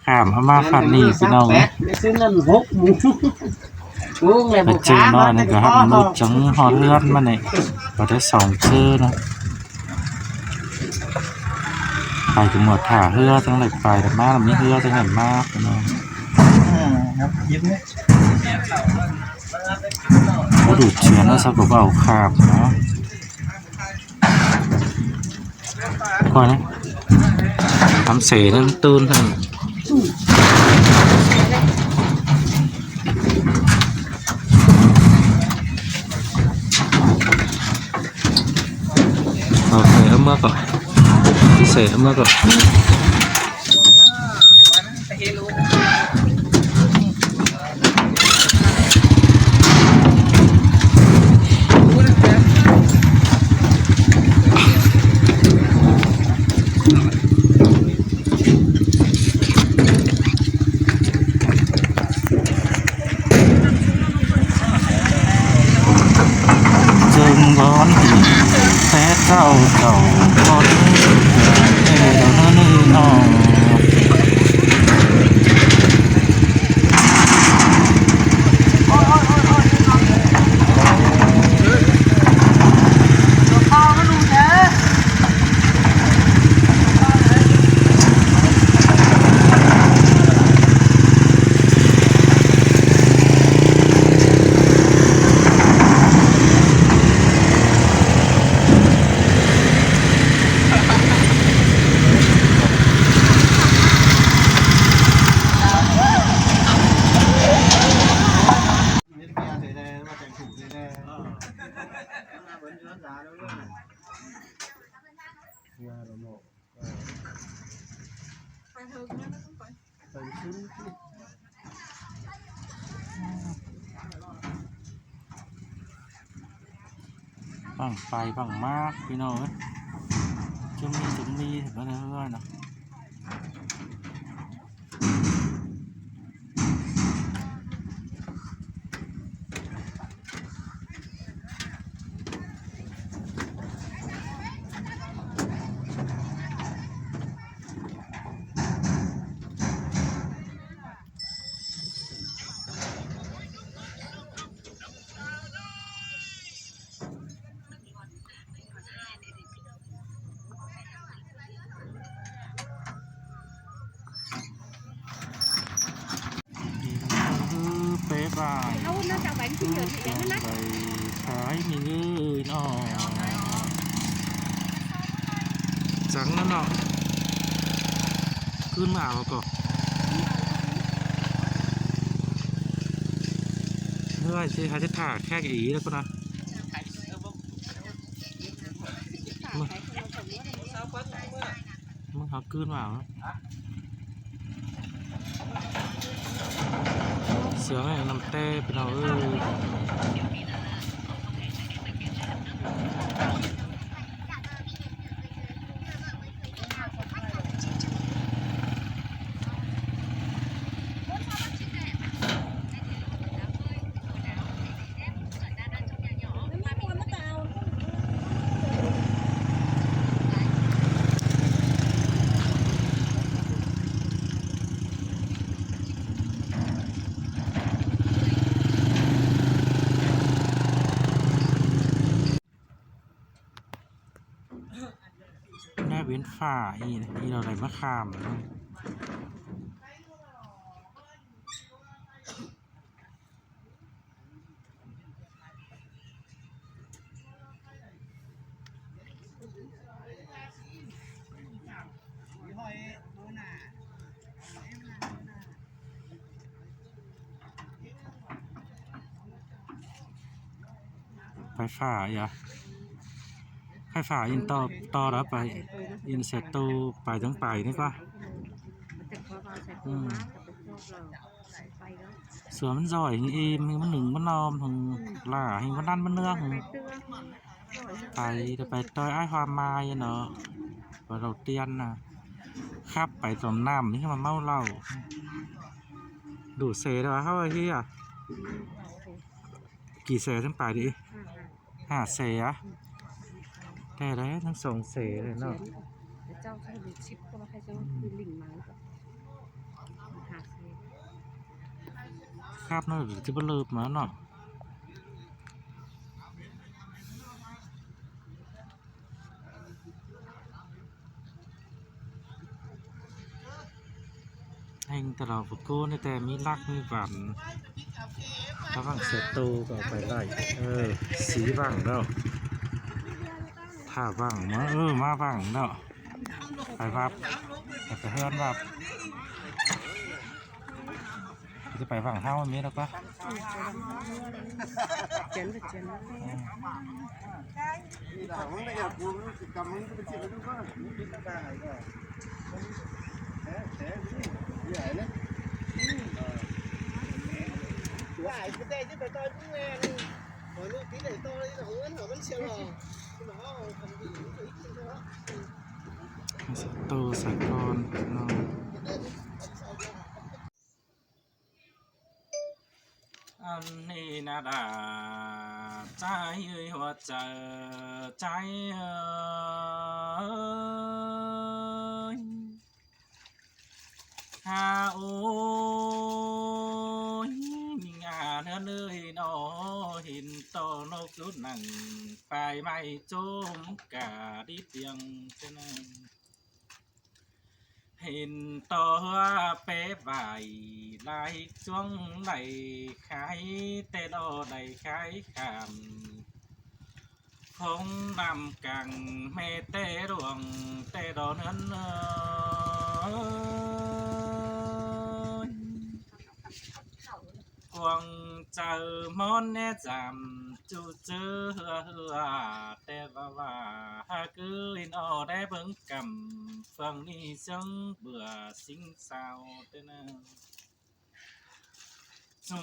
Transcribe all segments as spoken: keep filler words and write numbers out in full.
Khảm hảư ꞌmá phan ꞌnị ꞌpi ꞌnọng ới. Phải chứ nó hốc mù. Uống lại một cá nó ꞌnị ꞌcọ hăm ꞌmá lụt chắng ꞌhọt ꞌhướn ꞌmá ꞌnị. Có thể sỏng chứ nó. Phải cứ một thả ꞌhứa chắng lại phải là ꞌmá là ꞌmí ꞌhứa chắng lại ꞌmá ꞌpi ꞌnọng. Có đủ chuyến nó sao có bảo khảm nó. Coi ꞌnị. Hăm sẻ ꞌnưng ꞌtun hăn. Ờ, sẻ ꞌmá ꞌcọ. Sẻ ꞌmá ꞌcọ. Dơng bón thì Tết rau cau con, ê, đâu nó nư no. Băng pay băng mák ꞌpi ꞌnọng ới. Chứ ꞌmí chứ ꞌmí thì có thể hứa nó. Bye bye. Bye bye. Khái mi ngơi nó. Chắng nó nó. Cưn mả vào cỏ. Hơi chứ, hơi chứ thả khe cái ý đó con à. Mưng, mưng háo cưn vào. Sướng này, nằm te, ꞌpi ꞌnọng ới. Nả bến phà ꞌnị, ꞌnị ꞌlẹo đảy ꞌmá khảm. Pay phả ya. Pay phả in to, to đó pay. In xe tô pay dáng pay ꞌnị ꞌva. Ừ. Sửa ꞌmắn doi hên im, hên ꞌmắn nưng ꞌmắn ꞌnọm, hên lả, hên ꞌmắn ꞌnặn ꞌmắn ꞌnưa, hên pay, pay ꞌtoi ải ꞌhua ꞌmai nó. Và đầu tiên là khắp pay tỏm ꞌnặm, hên ꞌmá ꞌmáu ꞌlẹo. Đủ xe đó, háo hía à? Kỉ xe ꞌsướng pay đi? Hả xe á? Thế đấy, ꞌnhắng song xe đấy nó. Ừ. ꞌHặp ꞌnớ, ꞌchí báu ꞌlợp ꞌmá ꞌnọ. ꞌHéng ta lo phủ ꞌcốn ꞌnị ꞌtẹ ꞌmí lắc ꞌmí vẳn. Thả vẳng sét tô ꞌcọ pay lai. Ơ, sí vẳng ꞌnớ. Thả vẳng ꞌmá, ơ, ꞌmá vẳng ꞌnớ. Pay ꞌvặp. Pay ꞌhướn ꞌvặp. ꞌChí pay vẳng ꞌháu ꞌmí ꞌlẹo ꞌquá. Chén, chén. Tô sải con. Ăn nị nả đa, ꞌchái ơi hua chaư, ꞌchái ơi. Ha ôi, ꞌnhính a ꞌnớ ơi ꞌnọ, hên ꞌto ꞌnộc dú nẳng, pay ꞌmạy ꞌchốm cả đi tiêng ꞌtẹ ꞌnớ. Hên ꞌto ꞌhứa pé vải, lai chuông đảy khai, ꞌtẹ ꞌlọ đảy khai khảm. Phóng năm cẳng mẹ ꞌtẹ ꞌluống, ꞌtẹ đo ꞌnớn ơi. Cuông chaư ꞌmón ꞌné dăm, ꞌchu ꞌchớ ꞌhứa ꞌhứa, ꞌtẹ ꞌva ꞌva, ha cứ in ꞌo đé bớng căm, phường ꞌnị ꞌsướng bưở sính sao ꞌtẹ ꞌnớ. Su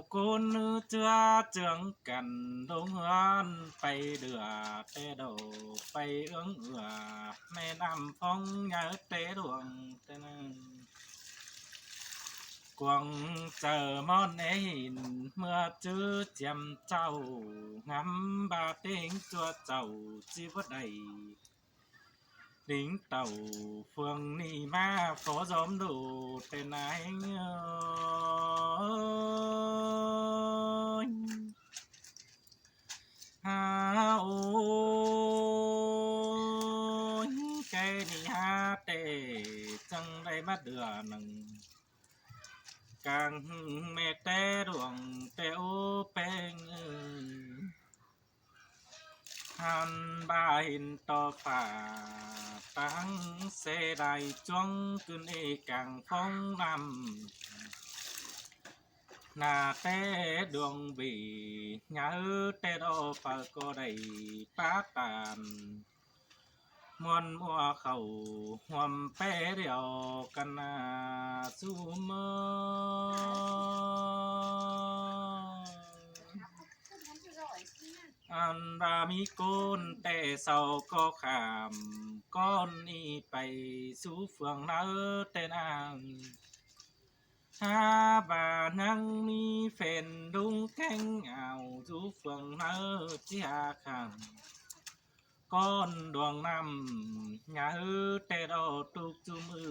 ꞌcốn ꞌnứ ꞌchưa ꞌchương căn, ꞌlống ꞌhướn pay đưa ꞌtẹ đổ, pay ướng ưa, ꞌme năm phóng nháư ꞌtẹ ꞌluống ꞌtẹ ꞌnớ. Cuông chaư ꞌmón ꞌné hên, ꞌmưa ꞌchớ chiêm chảu, ngắm ba ꞌtếng ꞌchua chảu ꞌchí báu đảy. Đính tảu phường ꞌnị ꞌmá phó giám đốc ꞌtẹ ꞌnớ ơi. Ha ôi, cái ꞌnị ha ꞌtẹ chắng đảy ꞌmá đưa nẳng. Cẳng mẹ ꞌtẹ ꞌluống ꞌtẹ ố ꞌpéng ơi. Hăn ba hên ꞌto phả, táng xe đài chuông cưng ê cẳng phóng năm. Nả ꞌtẹ đuông bỉ, nháư ꞌtẹ đo phả ꞌcọ đảy pá tản. Muôn ꞌmua khảu huôm ꞌpé điêu căn nả ꞌchu ꞌmưa. Ăn ba ꞌmí ꞌcốn ꞌtẹ sau ꞌcọ khảm, ꞌcốn ꞌnị pay sú phường ꞌnớ ꞌtẹ ꞌnớ. Ha ba ꞌnăng ꞌmí phén ꞌlung kéng ao, sú phường ꞌnớ ꞌchí ha khảm. ꞌCốn đuông năm nháư ꞌtẹ đo ꞌtộc ꞌchu ꞌmự,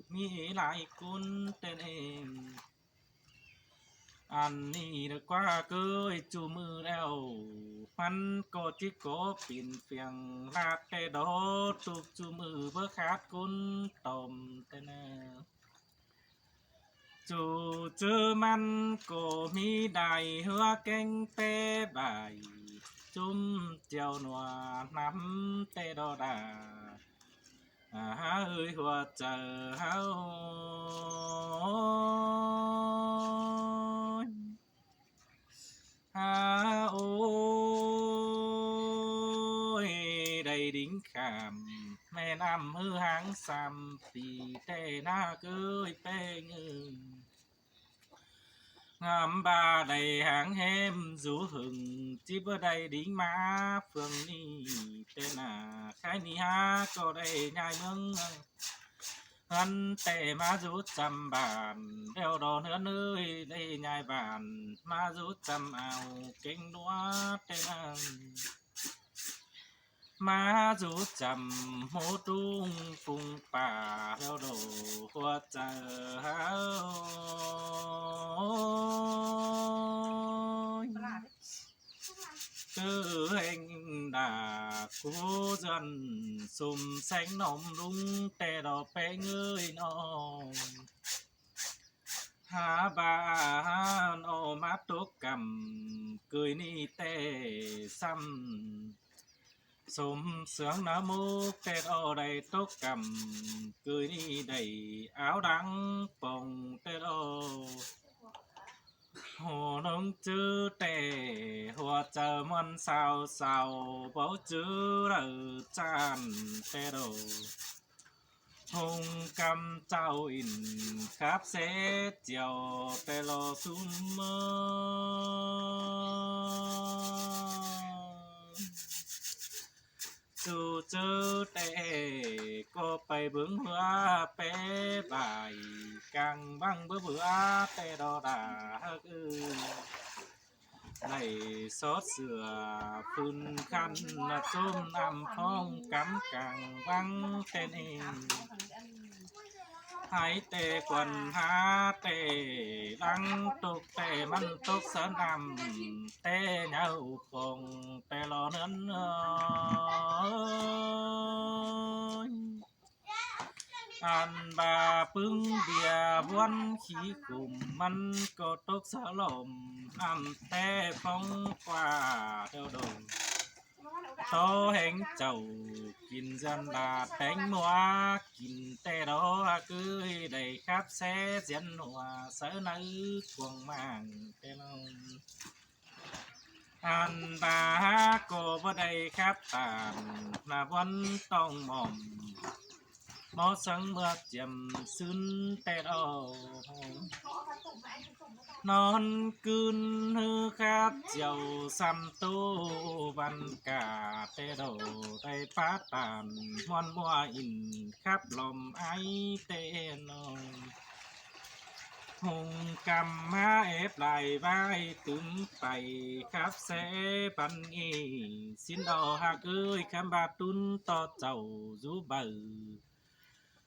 ꞌmí lai ꞌcốn ꞌtẹ ꞌnớ. Ăn ꞌnị đa ꞌquá ꞌcới ꞌchu ꞌmự ꞌlẹo, ꞌmắn ꞌcọ ꞌchí ꞌcọ pên phiêng ꞌlạ ꞌtẹ đo ꞌtộc ꞌchu ꞌmự báu khát ꞌcốn tôm ꞌtẹ ꞌnớ. ꞌChu ꞌchớ ꞌmắn ꞌcọ ꞌmí đai ꞌhứa kéng ꞌpé bài, ꞌchúm chiêu nua năm ꞌtẹ đo đa. À, ha ơi hua chaư ha ôi. Ha ôi, đảy đính khảm ꞌme ꞌnặm ꞌhứ háng sam pì ꞌtẹ ꞌnớ ới ꞌpéng ơi. Ngắm ba đảy háng ꞌhém dú hưng, ꞌchí báu đảy đính ꞌmá phường ꞌnị ꞌtẹ ꞌnớ. Khái ꞌnị ha ꞌcọ đảy ꞌnhai ꞌmướng ꞌhướn ꞌtẹ ꞌmá dú chăm bản, ꞌlẹo đo ꞌhướn ơi đảy ꞌnhai bản, ꞌmá dú chăm ao kéng ꞌnúa ꞌtẹ ꞌnớ. ꞌMá dú chăm hố ꞌtúng phung pả, ꞌlẹo đo hua chaư ha ôi. Ú dơn sum seng nôm lung ꞌtẹ lo ꞌpéng ơi ꞌnọng. Hák ꞌva ꞌnọng ꞌmá tốc căm, ꞌcới ꞌnị ꞌtẹ ꞌsăm sôm sương ꞌná mốc ꞌtẹ lo đảy tốc căm, ꞌcới ꞌnị đảy áo đăng pông ꞌtẹ lo. Hô nông chứ ꞌtẹ, hua chaư ꞌmuôn sao sao, báu chứ đaư ꞌchăn ꞌtẹ lo. Hung căm chảu ỉn khắp ꞌsế chiêu ꞌtẹ lo sum mơ. Su chứ ꞌtẹ ꞌcọ pay bớng hua pé bai, cang băng bơ bưa ꞌtẹ lo đa hák ư. Đảy sót sửa phun khăn ꞌna chôm ꞌnăm phong cắm cang băng ꞌtẹ ꞌnị. Hái ꞌtẹ quần há ꞌtẹ lăng tốc ꞌtẹ ꞌmắn tốc sớn ꞌnăm ꞌtẹ nháư khong ꞌtẹ lo ꞌnớn ơi. Ăn ꞌva ꞌpứng bia ꞌbuôn khí khủm ꞌmắn ꞌcọ tốc sa lom ꞌnăm ꞌtẹ phóng qua theo đồ. Tó hén chảu kin dân là téng mua kin ꞌtẹ đó hák ư đảy khắp ꞌsế diễn hua sớ nớ cuông mang ꞌtẹ lo. Ăn ꞌva hák ꞌcọ báu đảy khắp tản ꞌna ꞌbuôn tong mỏm. Mó sớng ꞌmưa chiêm sưn ꞌtẹ lo. Nón cưn ꞌhứ khắp chiêu săm tô văn cả ꞌtẹ lo đảy pá tản ꞌmuôn ꞌmua ỉn khắp lom ái ꞌtẹ lo. Hung căm há ép lai ꞌvái tứm pay khắp ꞌsế păn ꞌnị. Sín lo hák ơi khắm ꞌva tún ꞌto chảu dú baư.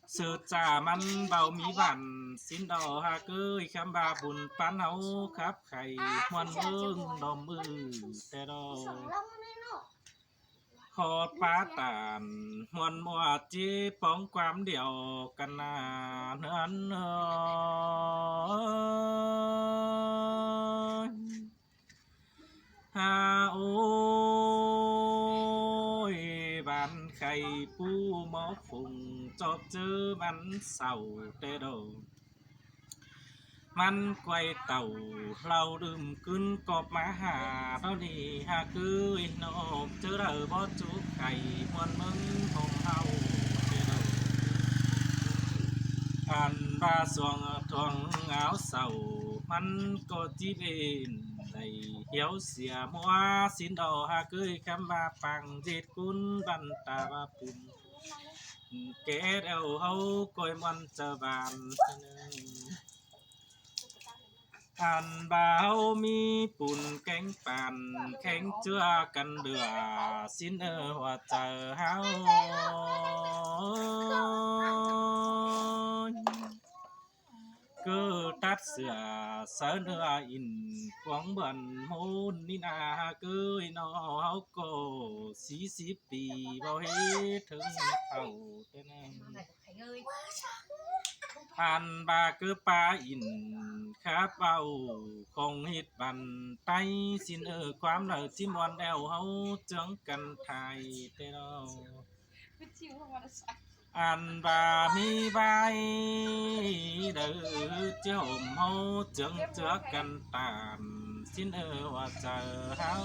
Sư cha ꞌmắn báu ꞌmí ꞌvặn. Sín lo hák ơi khắm ꞌva bun pán ꞌháu khắp khay ꞌmuôn ꞌmướng đom ư ꞌtẹ lo. Khót pá tản ꞌmuôn ꞌmua ꞌchí póng ꞌquám điêu căn ꞌna ꞌnớ ăn ơi. Ha ôi, ꞌván khay ꞌpú mó phung chóp chứ ꞌmắn sau ꞌtẹ lo. ꞌMắn quay tảu ꞌlau đưm ꞌcứn cóp ꞌmá ha ꞌnọ ꞌnị hák ư ꞌnọ chứ đaư báu chúc khay ꞌmuôn ꞌmướng hông ꞌháu ꞌtẹ lo. Ăn ꞌva suông thuông áo sau ꞌmắn ꞌcọ ꞌchí bên đảy hiếu sia ꞌmua sín lo hák ơi khắm ꞌva pang ꞌdệt cún văn ta ꞌva pun. Kẻ đeo ꞌháu ꞌcoi ꞌmuôn chaư van. Ăn ꞌva ꞌháu ꞌmí pun kéng pàn khéng ꞌchưa căn đưa sín ơ hua chaư ꞌháu. ꞌCọ tắt sửa sớ ꞌnớ ỉn cuông bươn ꞌmôn ꞌnị ꞌna hák ơi ꞌnọ ꞌháu ꞌcọ sí síp pi báu ꞌhế thớng thảu ꞌtẹ ꞌnị. Ăn ꞌva ꞌcứ pá ỉn khắp ꞌvạu khong ꞌhịt văn tay sín ơ ꞌquám đaư ꞌchí ꞌmuôn đeo ꞌháu chướng căn thai ꞌtẹ lo. Ăn ꞌva ꞌmí ꞌvái đaư ꞌchí hôm ꞌháu chướng chứa căn tản sín ơ hua chaư ꞌháu.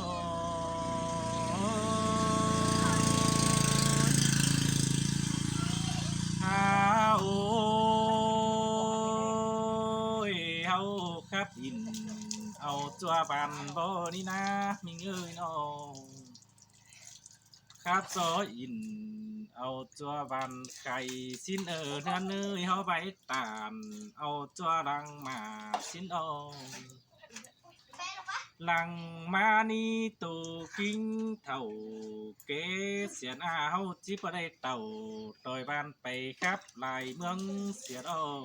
Ha ôi, ꞌháu khắp ỉn au ꞌchua van báu ꞌnị ꞌna ꞌmính ơi ꞌnọ. Khắp so ỉn au ꞌchua van khay sín ơ ꞌnớ ơi ꞌháu bái tản au ꞌchua lăng ꞌmá sín lo. Lăng ꞌmá ꞌnị tô ꞌkính thảu ké sia ꞌna ꞌháu ꞌchí báu đảy tảu ꞌtoi van pay khắp lai ꞌmướng sia lo.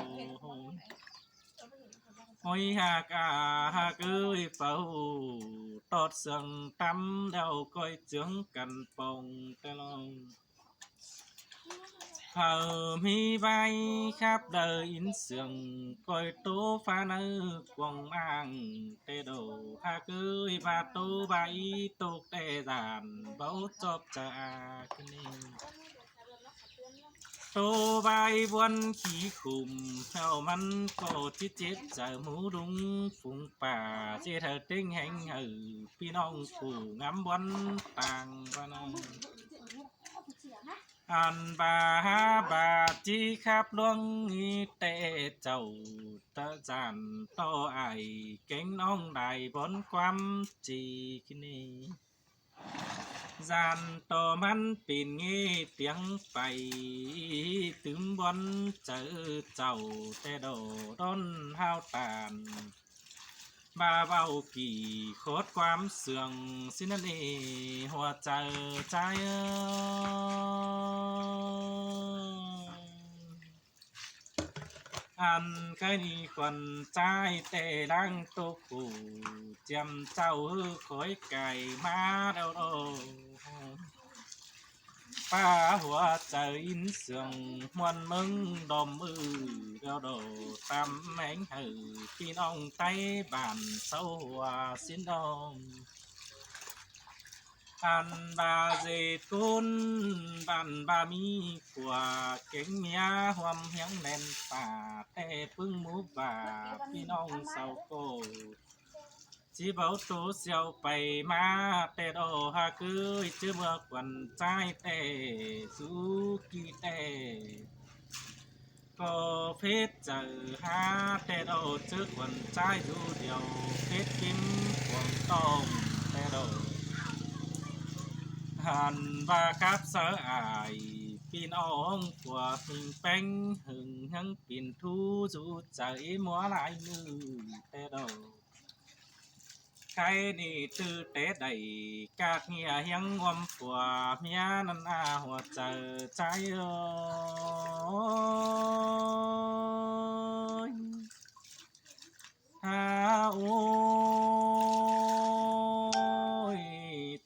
Ôi hák à hák ơi, phảu tót sương tăm đeo ꞌcoi ꞌchương căn pông té ꞌlống. Hảư ꞌmí ꞌvái khắp đaư ín sương ꞌcoi ꞌtố ꞌphạ ꞌnớ cuông ꞌmáng té đô hák ơi, ꞌva ꞌtố ꞌvái tốc té dản báu chóp chaư a ꞌkí ꞌnị. ꞌTố ꞌvái ꞌvốn khí khủm ꞌháu ꞌmắn ꞌcọ ꞌchí chếp chaư mú đung phung pả ꞌchí hảư ꞌtếng ꞌhéng hảư ꞌpi ꞌnọng phủ ngắm ꞌvốn tang ꞌva ꞌnặn. Ăn ꞌva hák ꞌva ꞌchí khắp ꞌluống ꞌnị té chảu ta dản ꞌto ải kéng ꞌnọng đảy bón ꞌquám ꞌchí ꞌkí ꞌnị. Dản ꞌto ꞌmắn pên ꞌnghế tiếng pay tứm ꞌvốn chaư chảu té đô đón ꞌhao tản. ꞌVa ꞌvạu kỉ khót ꞌquám sương ꞌsịn ꞌnặn ê hua chaư ꞌchái ơi. Ăn ꞌkhạy ꞌnị khuôn ꞌchái té ꞌláng tốc phủ chiêm chảu ꞌhứ khói cai ꞌmá đeo đô. ꞌPá hua chaư ín sương ꞌmuôn ꞌmớng đom ư đeo đô, tăm ꞌhéng hảư ꞌpi ꞌnọng ꞌTáy bản sáu hua ꞌsịn đom. Ăn ꞌva ꞌdệt ꞌcốn bản ꞌva ꞌmí khua kéng ꞌmía ꞌhuôm ꞌhiếng ꞌlen pả té ꞌpứng mú ꞌva ꞌpi ꞌnọng sau ꞌcọ ꞌchí báu ꞌtố xiêu pay ꞌmá té đô hák ơi, ꞌchớ ꞌmưa khuôn ꞌchái té dú ꞌkí té ꞌcọ phết chaư hák té đô, ꞌchớ khuôn ꞌchái dú điêu phết ꞌkím cuông ꞌtông té đô. Ăn ꞌva khắp sáư ải ꞌpi ꞌnọng phủ ꞌhịnh ꞌpéng ꞌhưng ꞌhướng pên ꞌthú dú chaư ꞌmứa lai ꞌnư té đô. ꞌKhạy ꞌnị ꞌtứ té đảy ꞌcặc ꞌnghia ꞌhiếng ꞌhuôm phủ ꞌmía ꞌnặn a hua chaư ꞌchái ơi. Ha ôi,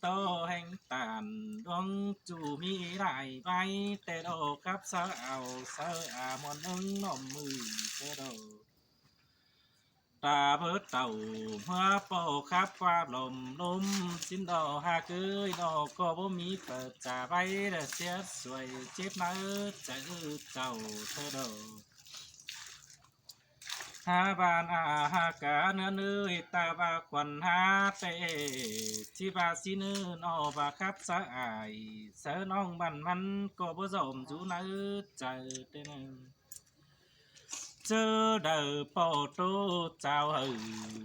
ꞌto ꞌhéng tản ꞌluống ꞌchu ꞌmí lai ꞌvái té đô khắp sáư au sáư a ꞌmuôn ꞌnưng ꞌnọm ꞌmự té đô. Ta báu tảu ꞌmứa ꞌpo khắp ꞌquá lom lôm ꞌsịn đo hák ơi, ꞌnọ ꞌcọ báu ꞌmí phaư chả ꞌvạy đa sia suối chếp ꞌnớ chaư chảu té đô. Hák bản a hák cá ꞌnớ ơi, ta ꞌva khuôn hák té ꞌchí ꞌva ꞌsịn ꞌnớ ꞌnọ ꞌva khắp sáư ải sáư ꞌnọng bản ꞌmắn ꞌcọ báu dỏm dú ꞌnớ chaư té ꞌnớ. ꞌChớ đaư ꞌpo ꞌtố chảu hảư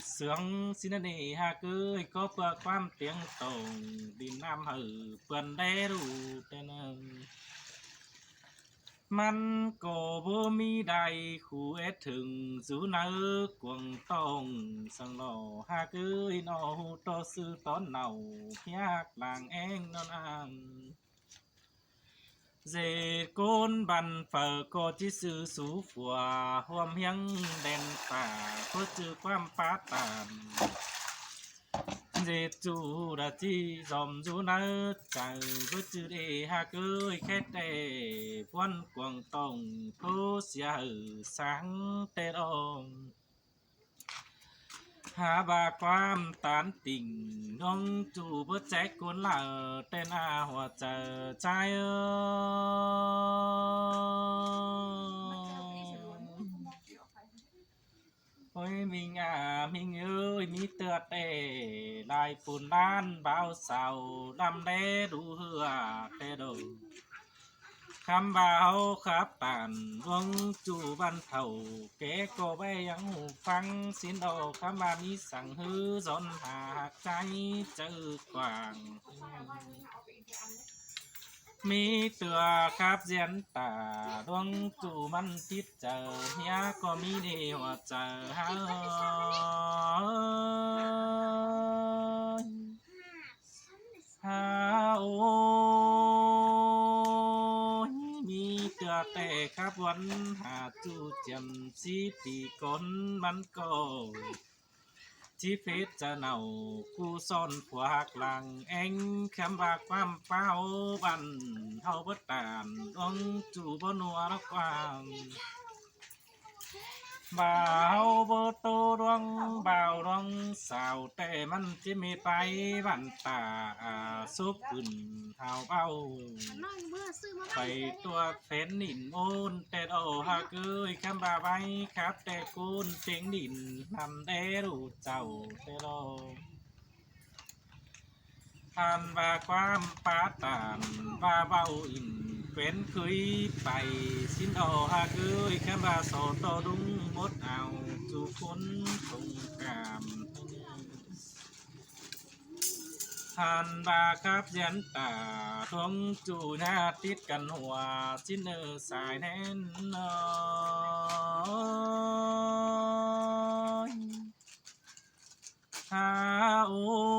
sương ꞌsịn ꞌnớ ê hák ơi, ꞌcọ ꞌpưa ꞌquám tiếng tông đin ꞌnặm hảư ꞌpươn đé ꞌlụk té ꞌnớ. ꞌMắn ꞌcọ báu ꞌmí đảy khu ét thửng dú ꞌnớ cuông ꞌtông săng lo hák ơi, ꞌnọ ꞌhụ ꞌto ꞌsứ tón nảu hiák lăng ꞌhéng ꞌnón ăn. ꞌDệt ꞌcốn bản phaư ꞌcọ ꞌchí ꞌsứ sú phua ꞌhuôm ꞌhiếng đen pả báu ꞌchư ꞌquám pá tản. ꞌDệt ꞌchu đa ꞌchí dỏm dú ꞌnớ chaư báu ꞌchư đê hák ơi, khét đê ꞌpuốn cuông tông ꞌtố sia hảư sáng té đo. Hák ꞌva ꞌquám tán tỉnh ꞌnọng ꞌchu báu chét ꞌcốn lả té ꞌnạ hua chaư ꞌchái ơi. Ôi ꞌminh a ꞌminh ơi, ꞌmí ꞌtưa té lai phun ꞌlan báo sau ꞌlắm đé đu ꞌhứa té đô. Khắm ꞌva ꞌháu khắp tản ꞌluống ꞌchu bản thảu ké ꞌcọ ꞌvạy ꞌhụ ꞌphắng ꞌsịn đo, khắm ꞌva ꞌmí săng ꞌhứ dón hák ꞌchái chaư quảng. ꞌMí ꞌtưa khắp ꞌdiến ta ꞌluống ꞌchu ꞌmắn tít chaư ꞌmía ꞌcọ ꞌmí đê hua chaư hák ơi. Hák ơi, ꞌmí ꞌtưa té khắp Cắp ꞌhuốn hả ꞌchu chiêm sí pi cốn ꞌmắn ꞌcọ, ꞌchí phết chaư nảu ꞌcú son phua ꞌhặc lăng ꞌéng khắm ꞌva ꞌquám páo băn ꞌháu bớt tản ꞌluống ꞌchu báu ꞌnua ló ꞌquám. ꞌVa ꞌháu báu ꞌtố ꞌluống bao ꞌluống sao ꞌtẹ ꞌmắn ꞌchí ꞌmí pay băn ta, a, súp ứn hao báu pay tua phén ꞌnịn ôn ꞌtẹ ꞌlô. Hák ới khắm ꞌva ꞌvạy khắp ꞌtẹ ꞌcốn têng ꞌnịn ꞌnặm đé ꞌlụk chảu ꞌtẹ ꞌlô. Hăn ꞌva ꞌquám pá tản ꞌva báu ứn quén khới pay sín ꞌlô. Hák ới khắm ꞌva so ꞌtô ꞌlung mốt au ꞌchu ꞌcốn tông cảm. Hăn ꞌva khắp dán ta ꞌluống ꞌchu ꞌna tít căn hua sín ơ sai ꞌnén ꞌnọi. Hả ôi,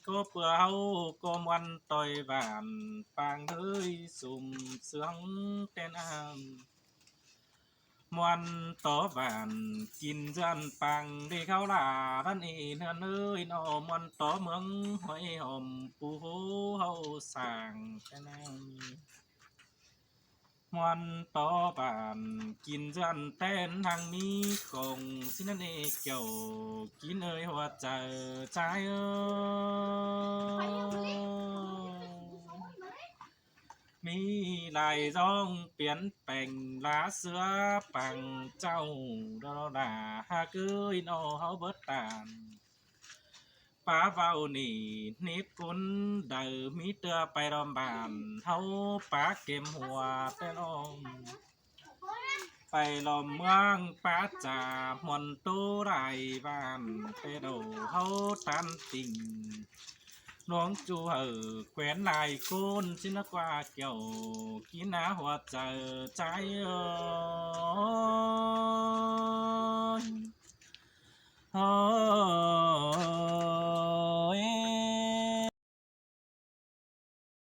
ꞌcọ ꞌpưa ꞌháu ꞌcọ ꞌmuôn ꞌtoi bản pang ꞌhới sum sương ꞌtến am. ꞌMuôn tó bản kin ꞌdọn pang đi kháo lả ꞌvắn ê ꞌnưn ới ꞌnọ, ꞌmuôn tó ꞌmướng ꞌhọi hom pú hố ꞌháu sảng ꞌtến am. ꞌMuôn tó bản kin ꞌdọn ꞌtến hăng ꞌmí khong sín ꞌnặn ê, kiẻo kin ơi hua chaư ꞌchái ới. ꞌMí lai ꞌdọn piến peng lá ꞌsứa pang chảu ꞌlô đa. Hák ới ꞌnọ ꞌháu bớt tản pá báu ꞌnị ꞌnít ꞌcốn đaư ꞌmí ꞌtưa pay ꞌlom bản ꞌháu pá kêm hua ꞌtến ꞌlôm. Pay ꞌlom ꞌmướng pá cha ꞌmuôn ꞌtố lai bản ꞌtến ꞌlô ꞌháu tán tỉnh ꞌluống ꞌchu hảư quén lai ꞌcốn sín ꞌnớ ꞌquá kiẻo kin ꞌná hua chaư ꞌchái ới.